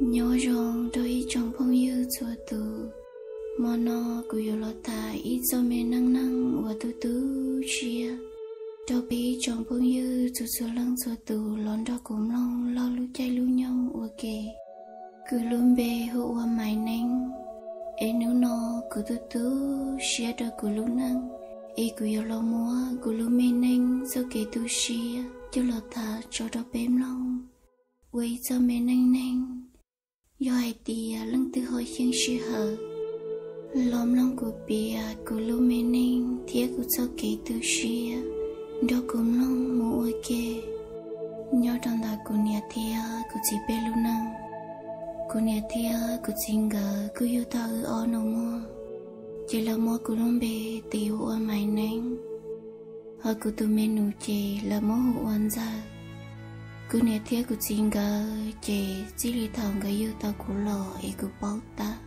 Nyob zoo rau ib tsoom phooj ywg txhua tus, hmo no kuv yuav los tham ib txoj me neej neeg uas tu tu siab rau peb ib tsoom phooj ywg txhua txhua leej txhua tus los nrog kuv mloog lub caij lub nyoog ua ke. Kuv lub npe hu ua Maiv Neeb, es hnub no kuv tu tu siab rau kuv lub neej, es kuv yuav los muab kuv lub me neej txoj kev tu siab coj los tham tso rau peb mloog ua ib txoj me neej neeg. Yog hais tias leej twg ho xyeej sij hawm los mloog kuv piav kuv lub me neej thiab kuv txoj kev tu siab nrog kuv mloog mus ua ke. Nyob rau ntawm kuv niam thiab kuv txiv peb lub neej, kuv niam thiab kuv txiv nkawd kuj yug tau wb ob nus muag, ces lawv muab kuv lub npe tis ua Maiv Neeb, hos kuv tus me nus ces lawv muab hu ua Ntxawg. Kuv niam thiab kuv txiv nkawd ces txij li thaum nkawd yug tau kuv los es kuv paub tab,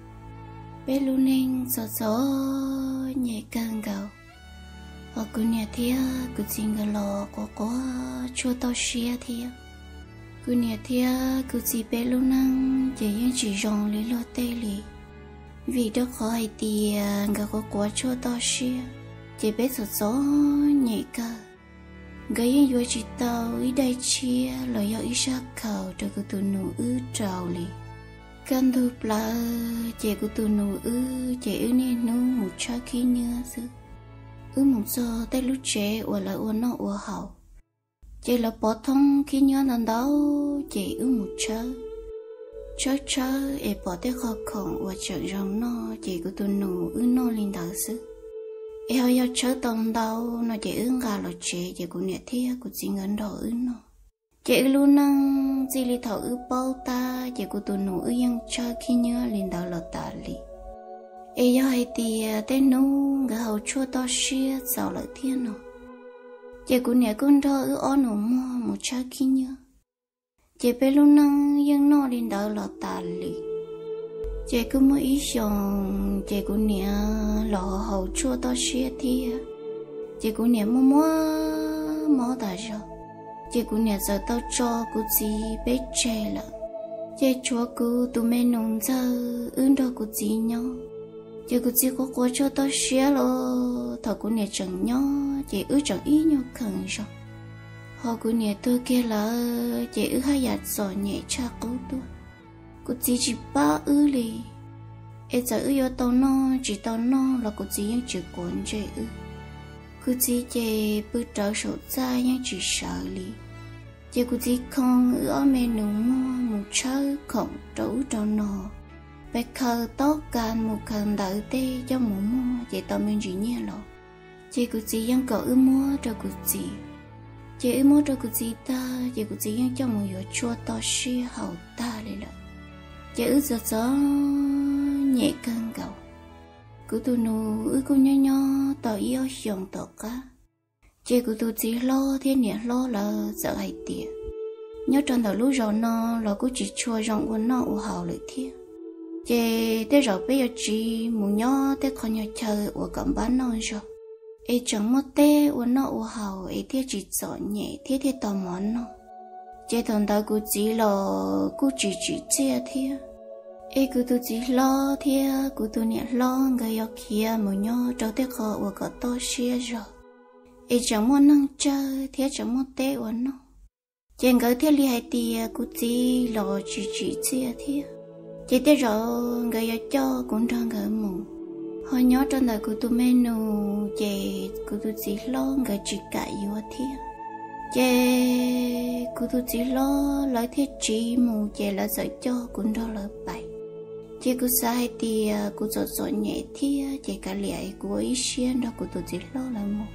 peb lub neej txom txom nyem kawg nkaus, hos kuv niam thiab kuv txiv nkawd los quav quav tshuaj toj siab thiab. Kuv niam thiab kuv txiv peb lub neej ces yeej tsis zoo li luag tej li, vim rau qhov hais tias nkawd quav quav tshuaj toj siab, ces peb txom txom nyem kawg. Nkawd yeej yuav tsis tau ib daim tshiab los yog ib sab khaus rau kuv tus nus wb rau li. Kaj ntug plaws ces kuv tus nus wb ces wb niaj hnub mus tshawb khib nyiab xwb. Wb mus txog tej lub tsev uas lawv ua noj ua haus, ces lawv pov thoob khib nyiab ntau ntau, ces wb mus tshawb, tshawb tshawb es pom tej qho khoom uas tseem zoo noj ces kuv tus nus wb noj li ntawd xwb. Es ho yog tshawb tau ntau no ces wb nqa los tsev ces kuv niam thiab kuv txiv nkawd nrog wb noj. Ces wb lub neej txij li thaum wb paub tab ces kuv tus nus wb yeej tshawb khib nyiab li ntawd los tas li. Es yog hais tias tej hnub nkawd haus tshuaj toj siab txaus lawm thiab no, ces kuv niam kuj nrog wb ob nus muag mus tshawb khib nyiab, ces peb lub neej yeej noj li ntawd los tas li. Ces kuj muaj ib xyoos ces kuv niam los haus tshuaj toj siab thiab, ces kuv niam muaj muaj mob tas zog, ces kuv niam txawm tau tso kuv txiv peb tseg lawm. Ces tshuav kuv tus me nus Ntxawg wb nrog kuv txiv nyob, ces kuv txiv quav quav tshuaj toj siab los thaum kuv niam tseem nyob ces wb tseem ib nyuag kheev zog, hos kuv niam tuag kiag lawm ces wb haj yam txom nyem tshaj qub tuaj. Kuv txiv tsis pab wb li, es txawm wb yuav tau noj tsis tau noj los kuv txiv yeej tsis quav ntsej wb. Kuv txiv ces pw rawv saum txaj yeej tsis sawv li. Ces kuv txiv khoo wb ob me nus muag mus tshawb khoom rau ub rau no, pes khaws taub kas mus khaws ntawv tej coj mus muag ces tau me ntsis nyiaj los, ces kuv txiv yeej kom wb muab rau kuv txiv. Ces wb muab rau kuv txiv tag ces kuv txiv yeej coj mus yuav tshuaj toj siab haus tag li lawm. Ces wb txom txom nyem kawg nkaus. Kuv tus nus wb kuj nyob nyob tau ib ob xyoos tom qab, ces kuv tus txiv hlob thiab niam hlob lawv txawm hais tias nyob rau ntawm lub zos no los kuj tsis tshua zoo ua noj ua haus lawm thiab. Ces tej zaum peb yuav tsiv mus nyob tej qhov nyuag chaw uas kom npab noj zog, es tseem muaj teb ua noj ua haus es thiaj tsis txom nyem thiab thiaj tau mov noj. Ces thaum ntawd kuv txiv los kuj tsis tsim txiaj thiab. Es kuv tus txiv hlob thiab kuv tus niam hlob nkawd yuav khiav mus nyob rau tej qhov uas kom toj siab zog, es tseem muaj neeg tsawg thiab tseem muaj teb ua noj. Ces nkawd thiaj li hais tias kuv txiv los tsis tsim txiaj thiab, ces tej zaum nkawd yuav coj kuv nrog nkawd mus. Ho nyob rau ntawm kuv tus me nus ces kuv tus txiv hlob nkawd tsis kam yuav thiab. Ces kuv tus txiv hlob lawv thiaj tsiv mus ces lawv txawm coj kuv nrog lawv pais. Ces kuv xav hais tias kuv txom txom nyem thiab ces kav liam es kuv ua ib siab nrog kuv tus txiv hlob lawv mus.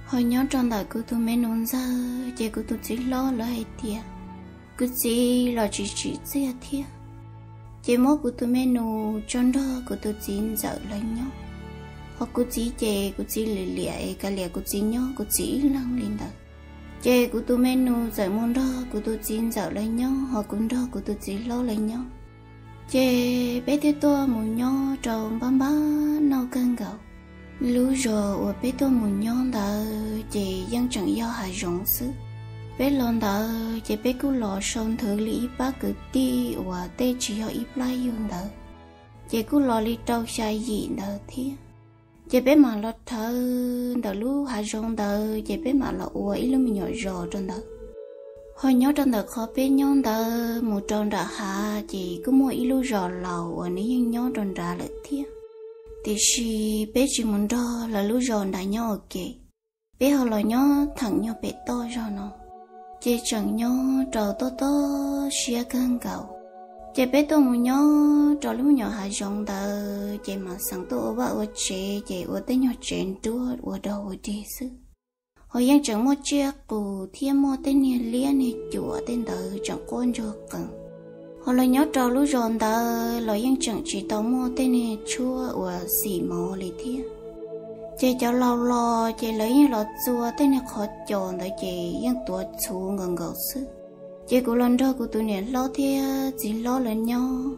Ho nyob rau ntawm kuv tus me nus Ntxawg ces kuv tus txiv hlob lawv hais tias kuv txiv los tsis tsim txiaj thiab, ces muab kuv tus me nus tso nrog kuv tus txiv ntxawm lawv nyob. Ho kuv txiv ces kuv txiv liam liam es kav liam kuv txiv nyob kuv txiv ib leeg li ntawd. Ces kuv tus me nus txawm mus nrog kuv tus txiv ntxawm lawv nyob ho kuv nrog kuv tus txiv hlob lawv nyob. Ces peb thiaj tuaj mus nyob rau npab npab noj kawg nkaus. Lub zos uas peb tuaj mus nyob ntawd ces yeej tseem yog hav zoov xwb. Peb los ntawd ces peb kuj los sau nthwv li ib pab kwv tij uas tej tsis yog ib plab yug ntawd, ces kuj los li rau xya yim ntawd thiab. Ces peb mam los rhawv ntawm lub hav zoov ntawd ces peb mam los ua ib lub me nyuam zos rau ntawd. Ho nyob rau ntawm qhov peb nyob ntawd mus rau nram hav ces kuj muaj ib lub zos laus uas nws yeej nyob rau nrad lawm thiab. Tiam sis peb tsis mus nrog lawv lub zos nrad nyob ua ke, peb ho los nyob theem nyuag pem toj zog no, ces tseem nyob rau toj toj siab kawg nkaus. Ces peb tuaj mus nyob rau lub me nyuam hav zoov ntawd ces mam xeem tuaj ua vaj ua tsev ces ua tej nyuag tsev nruab ua dog ua dig xwb. Ho yeej tseem muaj tsiaj qus thiab muaj tej niag liab niag cuam tej ntawd tseem quaj ntsuag qees. Ho los nyob rau lub zos ntawd los yeej tseem tsis tau muaj tej niag tshuab uas xim mov li thiab. Ces cov laus los ces lawv yeej los txua tej niag qhov cos ntawd ces yeej tuav txhuv nkaus nkaus xwb. Ces kuv los nrog kuv tus niam hlob thiab txiv hlob lawv nyob,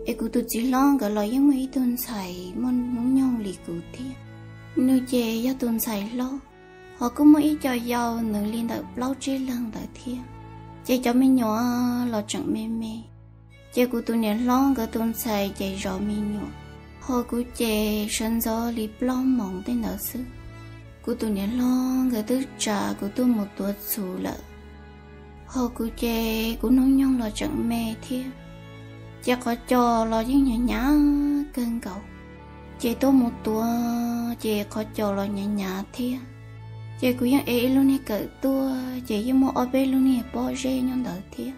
es kuv tus txiv hlob nkawd los yeej muaj ib tug ntxhais muaj hnub nyoog li kuv thiab. Nws ces yog tus ntxhais hlob, ho kuj muaj ib co yau nws li ntawm plaub tsib leeg ntawd thiab. Ces cov me nyuam los tseem me me, ces kuv tus niam hlob nkawd tus ntxhais ces zov me nyuam, ho kuv ces sawv ntxov li plaub moos tej ntawd xwb. Kuv tus niam hlob nkawd twb tsa kuv tuaj mus tuav txhuv lawm, ho kuv ces kuv hnub nyoog los tseem me thiab. Ces qhov cos los yeej hnyav hnyav kawg nkaus, ces tuaj mus tuav ces qhov cos los hnyav hnyav thiab. Ces kuv yeej ev ib lub niag kawm tuaj ces yeej muaj ob peb lub niag pob zeb nyob ntawd thiab.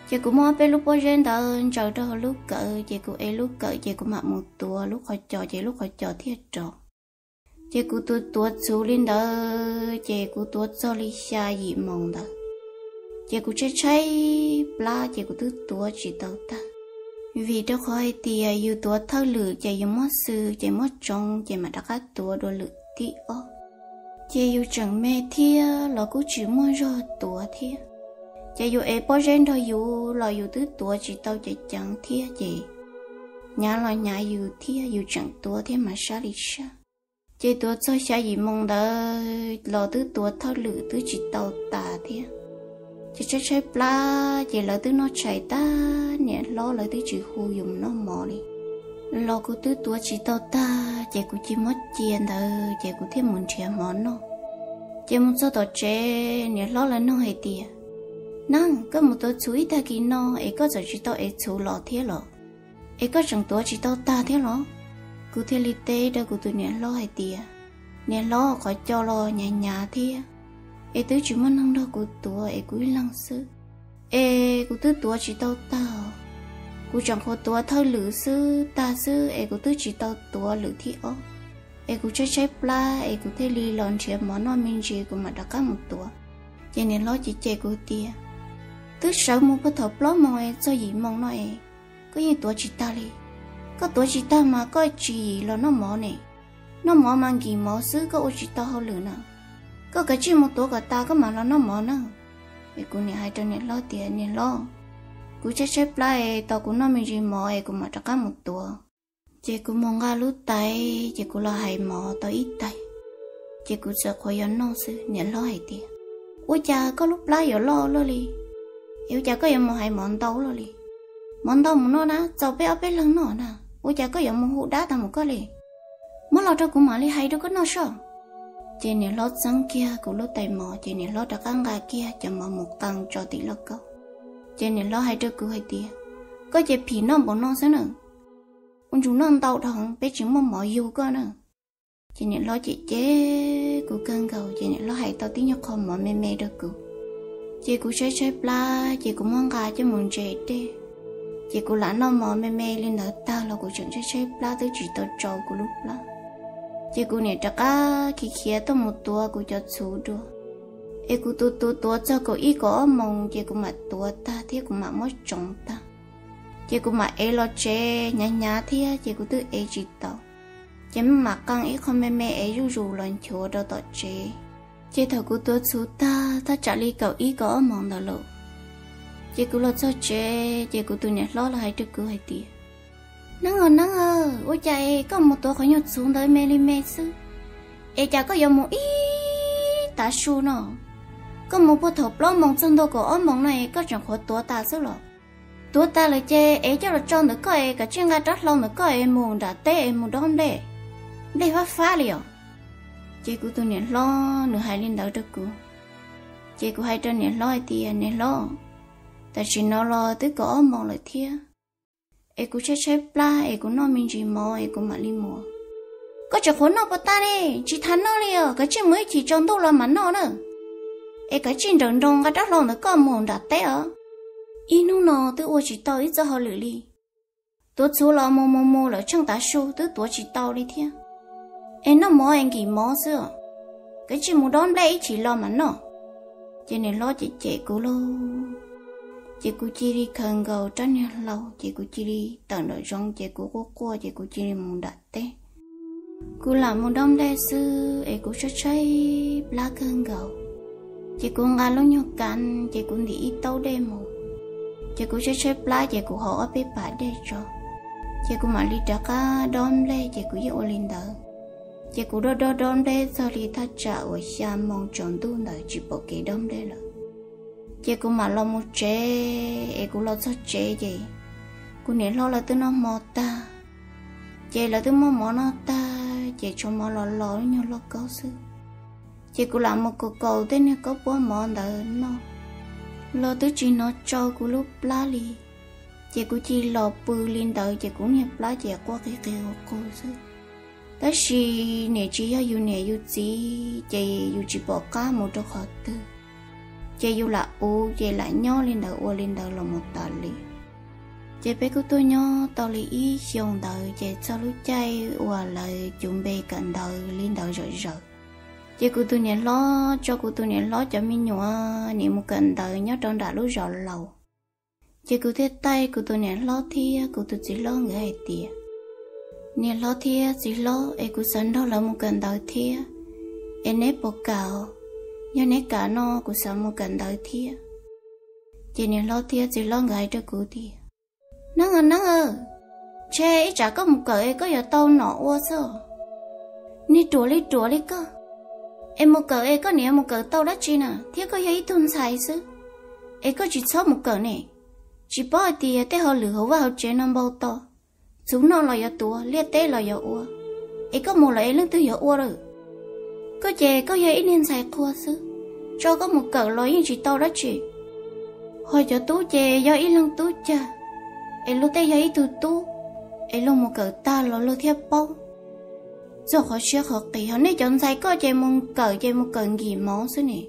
Ces kuv muab ob peb lub pob zeb ntawd ntsaws rau hauv lub kawm ces kuv ev lub kawm ces kuv mam mus tuav lub qhov cos ces lub qhov cos thiaj rov. Ces kuv tus tuav txhuv li ntawd ces kuv tuav txog li xya yim moos ntawd, ces kuv tshaib tshaib plab ces kuv twb tuav tsis tau tag. Vim rau qhov hais tias yus tuav thawj lwm ces yus muab xwb ces muab tsoov ces mam rov qab tuav dua lwm thib ob. Ces yus tseem me thiab los kuj tsis muaj zog tuav thiab, ces yus ev pob zeb nrog yus los yus twb tuav tsis tau ceev ceev thiab ces hnyav los hnyav yus thiab yus tseem tuav thiab mas sab li sab. Ces tuav txog xya yim moos ntawd los twb tuav thawj lwm twb tsis tau tas thiab. Ces tshaib tshaib plab ces lawv twb noj tshais tag, niam hlob lawv twb tsis hu yus mus noj mov li, los kuv twb tuav tsis tau tag ces kuv cia muab cia ntawd ces kuv thiaj mus nrhiav mov noj. Ces mus txog tom tsev niam hlob lawv nug hais tias, Neeb, koj mus tuav txhuv ib tag kis no es koj txawm tsis tau ev txhuv los thiab los? Es koj tseem tuav tsis tau tag thiab los? Kuv thiaj li teb rau kuv tus niam hlob hais tias, Niam hlob, qhov cos los hnyav hnyav thiab, es twb tsis muaj neeg nrog kuv tuav es kuv ib leeg xwb, es kuv twb tuav tsis tau tag. Kuv tseem qhuav tuav thawj lwm xwb tag xwb es kuv twb tsis tau tuav lwm thib ob, es kuv tshaib tshaib plab es kuv thiaj li los nrhiav mov noj me ntsis kuv mam rov qab mus tuav. Ces niam hlob cem cem kuv tias, Twb sawv mus puag thaum plaub moos txog yim moos no es koj yeej tuav tsis tag li. Koj tuav tsis tag mas koj tsis los noj mov ne. Noj mov mas nkim mov xwb, koj ua tsis tau hauj lwm na. Koj kav tsij mus tuav kom tas koj mam los noj mov na. Es kuv niam hais rau niam hlob tias, Niam hlob, kuv tshaib tshaib plab es tos kuv noj me ntsis mov es kuv mam rov qab mus tuav. Ces kuv mus nqa lub tais ces kuv los hais mov tau ib tais, ces kuv txawm qhuav yuav noj xwb. Niam hlob hais tias, Ua cas koj lub plab yuav loj luaj li? Es ua cas koj yuav mus hais mov ntau luaj li? Mov ntau mus noj na, txaus peb ob peb leeg noj na, ua cas koj yuav mus hu dab tag mus koj li? Muab los rau kuv mam li hais rau koj noj soj. Ces niam hlob txeeb kiag kuv lub tais mov ces niam hlob rov qab nqa kiag cov mov mus qee tso tim lauj kaub. Ces niam hlob hais rau kuv hais tias, Koj ces phim noj npaum no xwb na, ua ntsum noj ntau dhau heev, peb tsis muaj mov yug koj na. Ces niam hlob cem cem kuv kawg nkaus ces niam hlob hais tau tib nyuag qho mov me me rau kuv. Ces kuv tshaib tshaib plab ces kuv muab nqa coj mus ntse dej. Ces kuv lam noj mov me me li ntawd tag los kuv tseem tshaib tshaib plab twb tsis tau tsau kuv lub plab. Ces kuv niam rov qab khiav khiav tuaj mus tuav kuv cov txhuv dua. Es kuv tus tuav tuav txog kaum ib kaum ob moos ces kuv mam tuav tag thiab kuv mam muab tsoov tag. Ces kuv mam ev los tsev hnyav hnyav thiab ces kuv twb ev tsis tau. Ces mam qee ib qho me me ev zuj zus los nchuav rau tom tsev. Ces thaum kuv tuav txhuv tag thaj tsam li kaum ib kaum ob moos ntawd lawm, ces kuv los txog tsev ces kuv tus niam hlob los hais rau kuv hais tias, Neeb aw, Neeb aw, ua cas es koj mus tuav qhov nyuag txhuv ntawd me li me xwb, es cas koj yuav mus ib tav su no? Koj mus puag thaum plaub moos txog ntua kaum ob moos no es koj tseem qhuav tuav tas xwb los? Tuav tas lawm ces es coj los tso ntawm koj es kav tsij nqa rab hlau ntawm koj es mus nram teb es mus dob nplej, nplej fab fab li os. Ces kuv tus niam hlob nws hais li ntawd rau kuv, ces kuv hais rau niam hlob hais tias, Niam hlob, tam sim no los twb kaum ob moos lawm thiab, es kuv tshaib tshaib plab es kuv noj me ntsis mov es kuv mam li mus. Koj tseem qhuav noj puas tag ne? Tsis tas noj li os, kav tsij mus ib chim tsaus ntuj los mam noj na. Es kav tsij nrawm nroos nqa rab hlau ntawm koj mus nram teb os. Ib hnub no twb ua tsis tau ib txoj hauj lwm li. Tuav txhuv los mus mus mus lawm tsheej tav su twb tuav tsis tau li thiab. Es noj mov es nkim mov xwb os. Kav tsij mus dob nplej ib chim los mam noj. Ces niam hlob cem cem kuv lauj. Ces kuv cia li khaws nkaus rab niag hlau ces kuv cia li tawm nram zoov ces kuv quaj quaj ces kuv cia li mus nram teb. Kuv lam mus dob nplej xwb es kuv tshaib tshaib plab kawg nkaus. Ces kuv nqa lub nyuag kav ces kuv ntim ib taub dej mus. Ces kuv tshaib tshaib plab ces kuv haus ob peb pas dej tso. Ces kuv mam li rov qab dob nplej ces kuv yeej ua li ntawd. Ces kuv dob dob dob nplej txog li thaj tsam uas xya moos tsaus ntuj ntawd tsis pom kev dob nplej lawm. Ces kuv mam los mus tsev es kuv los txog tsev ces kuv niam hlob lawv twb noj hmo tag. Ces lawv twb muab mov noj tag ces tshuav mov los los lub nyuag lauj kaub xwb. Ces kuv lam mus kaus kaus tej niag kaub puab mov ntawd noj los twb tsis hnov tsau kuv lub plab li. Ces kuv cia li los pw li ntawd ces kuv niag plab ces quaj qig qig qus qus xwb. Tab sis niam tsis yog yus niam yus txiv ces yus tsis pom qab mus rau qhov twg. Ces yus lam ua ces lam nyob li ntawd ua li ntawd los mus tas li. Ces peb kuj tuaj nyob tau li ib xyoos ntawd ces txog lub caij uas lawv cov npe kawm ntawv li ntawd zom zaws. Ces kuv tus niam hlob tso kuv tus niam hlob cov me nyuam nim mus kawm ntawv nyob rau nram lub zos laus. Ces kuv thiaj taij kuv tus niam hlob thiab kuv tus txiv hlob nkawd hais tias, Niam hlob thiab txiv hlob, es kuv xav nrog lawv mus kawm ntawv thiab, es neb puas kam? Yog neb kam no kuv xav mus kawm ntawv thiab. Ces niam hlob thiab txiv hlob nkawd hais rau kuv tias, Neeb aw neeb aw, ntshe ib tsam koj mus kawm es koj yuav tau nom ua xwb. Niag ruam li ruam li koj, es mus kawm es koj niam mus kawm tau dab tsi na, thiab koj yog ib tug ntxhais xwb, es koj tsis txhob mus kawm ne. Tsis paub hais tias tej hauj lwm hauv vaj hauv tsev no npau taws, txhuv noj los yuav tuav, liaj teb los yuav ua, es koj mus los es leej twg yuav ua lawm? Koj ces koj yog ib niag ntxhais qhua xwb, tso koj mus kawm los yeej tsis tau dab tsi. Ho cov tub ces yog ib leeg tub cag, es luag tej yog ib tug tub, es luag mus kawm tag los luag thiaj paub txog qhov siab qhov qis. Ho nej cov ntxhais koj ces mus kawm ces mus kawm nkim mov xwb ne,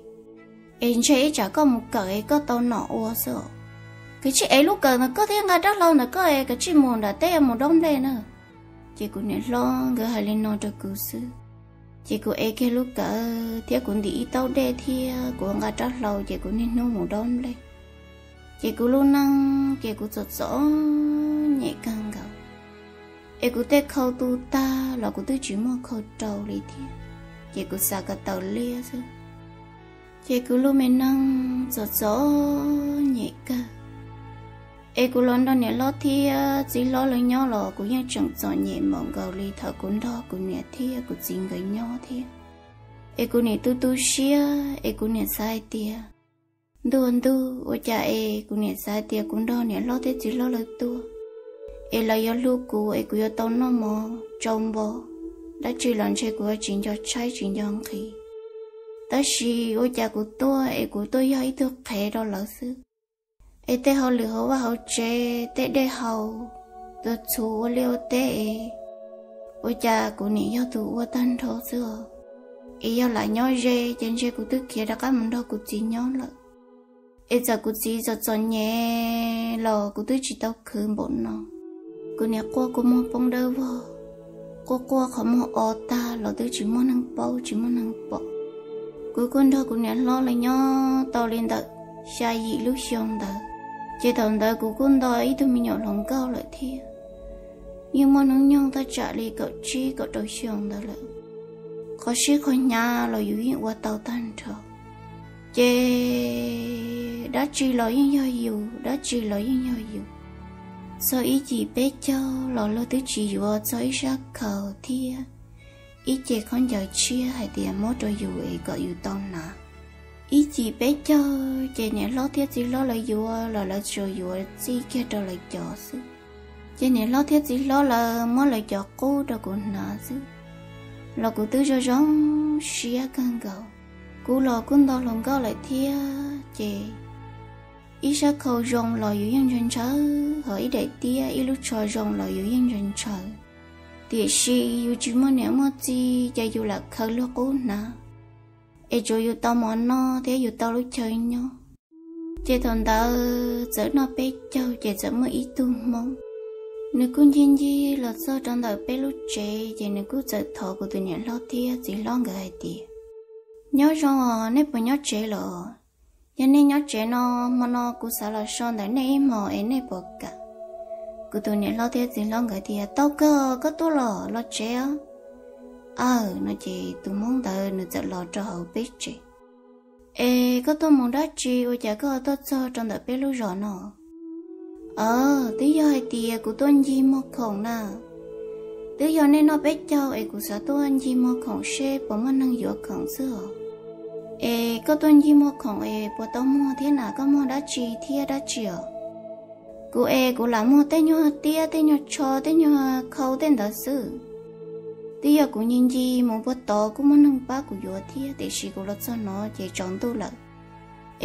es ntshe ib tsam koj mus kawm es koj tau nom ua xwb. Kav tsij ev lub kawm ntawm koj thiab nqa rab hlau ntawm koj es kav tsij mus nram teb mus dob nplej na. Ces kuv niam hlob nkawd hais li no rau kuv xwb. Ces kuv ev kiag lub kawm thiab kuv ntim ib taub dej thiab kuv nqa rab hlau ces kuv niaj hnub mus dob nplej. Ces kuv lub neej ces kuv txom txom nyem kawg nkaus. Es kuv tej khau tu tag los kuv twb tsis muaj khau rau li thiab, ces kuv xav kom tawm liab xwb. Ces kuv lub me neej txom txom nyem kawg. Es kuv los nrog niam hlob thiab txiv hlob lawv nyob los kuv yeej tseem txom nyem npaum nkaus li thaum kuv nrog kuv niam thiab kuv txiv nkawd nyob thiab. Es kuv niam tu tu siab es kuv niam xav hais tias, ntuj ntuj, ua cas es kuv niam xav hais tias kuv nrog niam hlob thiab txiv hlob lawv tuaj, es lawv yuav hlub kuv es kuv yuav tau noj mov tsau npo, dab tsi los ntshe kuv yuav tsis nco tshaib tsis nco nqhis. Tab sis ua cas kuv tuaj es kuv tuaj yog ib tug qhev rau lawv xwb. Es tej hauj lwm hauv vaj hauv tsev, tej dej haus, tuav txhuv, ua liaj ua teb es ua cas kuv niam yog tus ua tag nrho xwb os. Es yog lam nyob ze ces ntshe kuv twb khiav rov qab mus nrog kuv txiv nyob lawm. Es txawm kuv txiv txom txom nyem los kuv twb tsis tau khwv npaum no. Kuv niam quaj kua muag poob dawb vog, quaj quaj qhov muag o tag los twb tsis muaj neeg paub tsis muaj neeg pom. Kuv kuj nrog kuv niam hlob lawv nyob tau li ntawm xya yim lub xyoo ntawd, ces thaum ntawd kuv kuj nto ib tug me nyuam hluas nkauj lawm thiab. Yeej muaj hnub nyoog thaj tsam li kaum tsib kaum rau xyoo ntawd lawm. Qhov sib qhov hnyav los yus yeej ua tau tag nrho. Ces dab tsi los yeej yog yus, dab tsi los yeej yog yus. Txog ib yim peb caug los luag twb tsis yuav txog ib sab khaus thiab ib ce khaub ncaws tshiab hais tias muab rau yus es kom yus tau hnav. Ib cim peb caug ces niam hlob thiab txiv hlob lawv yuav los lawv tsuas yuav txij kiag rau lawv cov xwb. Ces niam hlob thiab txiv hlob lawv muab lawv cov qub rau kuv hnav xwb, los kuv twb zoo zoo siab kawg nkaus. Kuv los kuj nto hluas nkauj lawm thiab ces ib sab khau zoo los yus yeej ntshaw ntshaw, ho ib daim tiab ib lub tsho zoo los yus yeej ntshaw ntshaw. Tiam sis yus tsis muaj niam muaj txiv ces yus lam khaws luag qub hnav, es tsuas yus tau mov noj thiab yus tau lub chaw nyob. Ces thaum ntawd txawm noj peb caug ces txawm muaj ib tug Hmoob, nws kuj ncig ncig los txog rau ntawm peb lub tsev ces nws kuj txawm thov kuv tus niam hlob thiab txiv hlob nkawd hais tias, Nyob zoo os, nej puas nyob tsev los? Yog nej nyob tsev no, hmo no kuv xav los so ntawm nej ib hmos es nej puas kam? Kuv tus niam hlob thiab txiv hlob nkawd tias, Tau kawg, koj tuaj los los tsev os. Aw no ces tus Hmoob ntawd nws txawm los rau hauv peb tsev. Es koj tuaj mus dab tsi ua cas koj tuaj txog rau ntawm peb lub zos no? Aw, twb yog hais tias kuv tuaj ncig muag khoom na. Twb yog nej noj peb caug es kuv xav tuaj ncig muag khoom seb puas muaj neeg yuav khoom xwb os. Es koj tuaj ncig muag khoom es puas tau muag thiab na, koj muag dab tsi thiab dab tsi os? Kuv es kuv lam muag tej nyuag tiab, tej nyuag tsho, tej nyuag khau tej ntawd xwb. Twb yog kuv ncig ncig mus puag tod kuj muaj neeg pab kuv yuav thiab, tiam sis kuv los txog no ces tsaus ntuj lawm.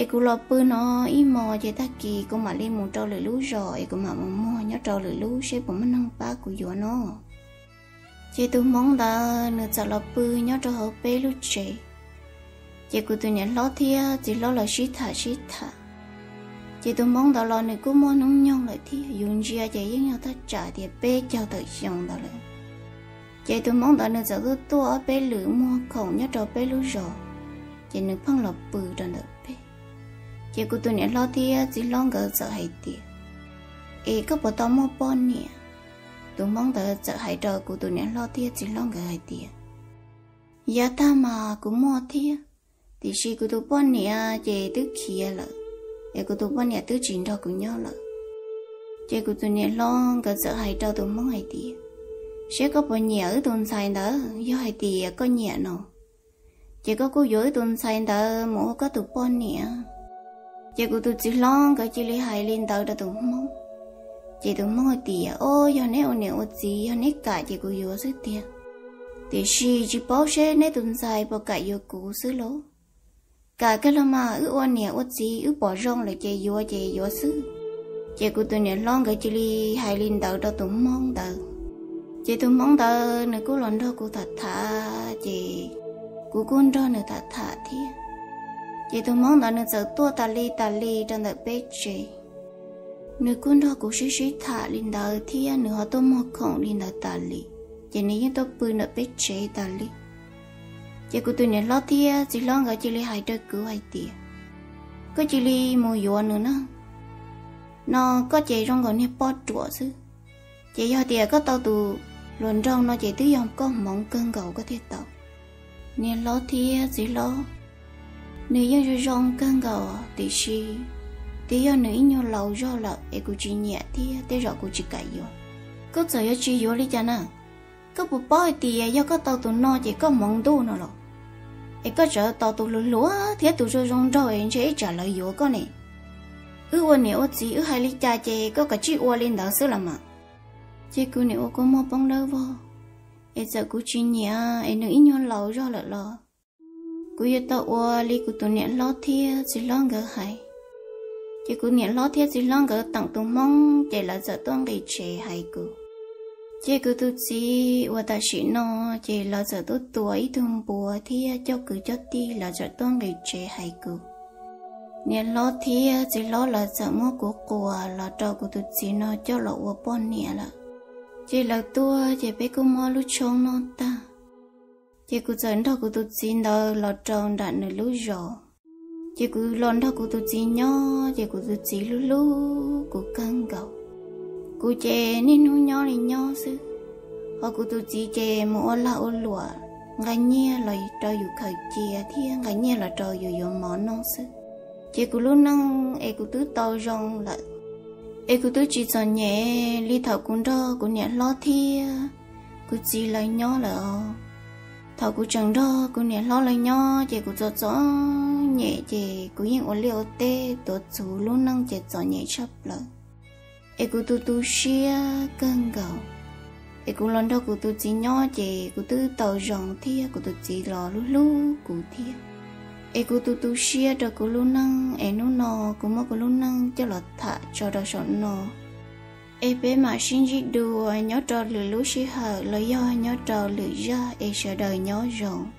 Es kuv los pw no ib hmos ces tag kis kuv mam li mus rau lwm lub zos es kuv mam mus muag nyob rau lwm lub seb puas muaj neeg pab kuv yuav no. Ces tus Hmoob ntawd nws txawm los pw nyob rau hauv peb lub tsev. Ces kuv tus niam hlob thiab txiv hlob lawv sib tham sib tham. Ces tus Hmoob ntawd los nws kuj muaj hnub nyoog lawm thiab, yus ntsia ces yeej yog thaj tsam tias peb caug tawm xyoo ntawd lawm. Ces tus Hmoob ntawd nws txawm tuaj tuaj ob peb lwm muag khoom nyob rau peb lub zos, ces nws pheej los pw rau ntawm peb. Ces kuv tus niam hlob thiab txiv hlob nkawd txawm hais tias, Es koj puas tau muaj poj niam? Tus Hmoob ntawd txawm hais rau kuv tus niam hlob thiab txiv hlob nkawd hais tias, Yav tag mas kuv muaj thiab, tiam sis kuv tus poj niam ces twb khiav lawm, es kuv tus poj niam twb tsis nrog kuv nyob lawm. Ces kuv tus niam hlob nkawd txawm hais rau tus Hmoob hais tias, Seb koj puas nyiam wb tus ntxhais ntawd, yog hais tias koj nyiam no, ces koj kuj yuav wb tus ntxhais ntawd mus ua koj tus poj niam. Ces kuv tus txiv hlob nkawd cia li hais li ntawd rau tus Hmoob. Ces tus Hmoob hais tias, O, yog neb ua niam ua txiv, yog neb kam ces kuv yuav xwb tiag. Tiam sis tsis paub seb neb tus ntxhais puas kam yuav kuv xwb lauj. Kam kawg los mas, wb ua niam ua txiv wb pom zoo lawm ces yuav ces yuav xwb. Ces kuv tus niam hlob nkawd cia li hais li ntawd rau tus Hmoob ntawd. Ces tus Hmoob ntawd nws kuj los nrog kuv tham tham, ces kuv kuj nrog nws tham tham thiab. Ces tus Hmoob ntawd nws txawm tuaj tas li tas li rau ntawm peb tsev. Nws kuj nrog kuv sib sib tham li ntawd thiab nws ho tuaj muag khoom li ntawd tas li. Ces nws yeej tuaj pw ntawm peb tsev tas li. Ces kuv tus niam hlob thiab txiv hlob nkawd cia li hais rau kuv hais tias, Koj cia li mus yuav nws na, no koj ces zoo nkaus niag poj ruam xwb. Ces yog tias koj tau tus hluas nraug no ces twb yog koj hmoov kawg nkaus koj thiaj tau. Niam hlob thiab txiv hlob, nws yeej zoo zoo kawg nkaus tiam sis twb yog nws ib nyuag laus zog lawm es kuv tsis nyiam thiab tej zaum kuv tsis kam yuav. Koj txawm yuav tsis yuav li cas na, koj puas paub hais tias yog koj tau tus no ces koj hmoov ntuj no los? Es koj tseem tos tus hluas hluas thiab tus zoo zoo nraug es ntshe ib tsam lawv yuav koj ne. Wb ua niam ua txiv wb hais li cas ces koj kav tsij ua li ntawd xwb los mas. Ces kuv nim ua kua muag poob dawb vog, es txawm kuv tsis nyiam es nws ib nyuag laus zog lawm los kuv yuav tau ua li kuv tus niam hlob thiab txiv hlob nkawd hais. Ces kuv niam hlob thiab txiv hlob nkawd teem tus Hmoob ces lawv txawm tuaj nqis tsev hais kuv. Ces kuv tus txiv uas tam sim no ces lawv txawm tuaj tua ib tug npua thiab coj kwv coj tij lawv txawm tuaj nqis tsev hais kuv. Niam hlob thiab txiv hlob lawv txawm muab kuv quas los rau kuv tus txiv no coj los ua poj niam lawm. Ces lawv tuaj ces peb kuj muab lub tshoob noj tag. Ces kuv txawm nrog kuv tus txiv ntawd los rau nram nws lub zos. Ces kuv los nrog kuv tus txiv nyob ces kuv tus txiv hlub hlub kuv kawg nkaus. Kuv ces niaj hnub nyob li nyob xwb, ho kuv tus txiv ces mus ua lag ua luam, nqa nyiaj los rau yus khaws cia thiab nqa nyiaj los rau yus yuav mov noj xwb. Ces kuv lub neej es kuv twb tau zoo lawm, es kuv twb tsis txom nyem li thaum kuv nrog kuv niam hlob thiab kuv txiv lawv nyob lawm os. Thaum kuv tseem nrog kuv niam hlob lawv nyob ces kuv txom txom nyem ces kuv yeej ua liaj ua teb tuav txhuv lub neej ces txom nyem tshaj plaws. Es kuv tu tu siab kawg nkaus. Es kuv los nrog kuv tus txiv nyob ces kuv twb tau zoo thiab kuv tus txiv los hlub hlub kuv thiab. Es kuv tu tu siab rau kuv lub neej es hnub no kuv muab kuv lub neej coj los tham tso rau saum no. Es peb mam sib ntsib dua nyob rau lwm lub sij hawm los yog nyob rau lwm zaj es sawv daws nyob zoo.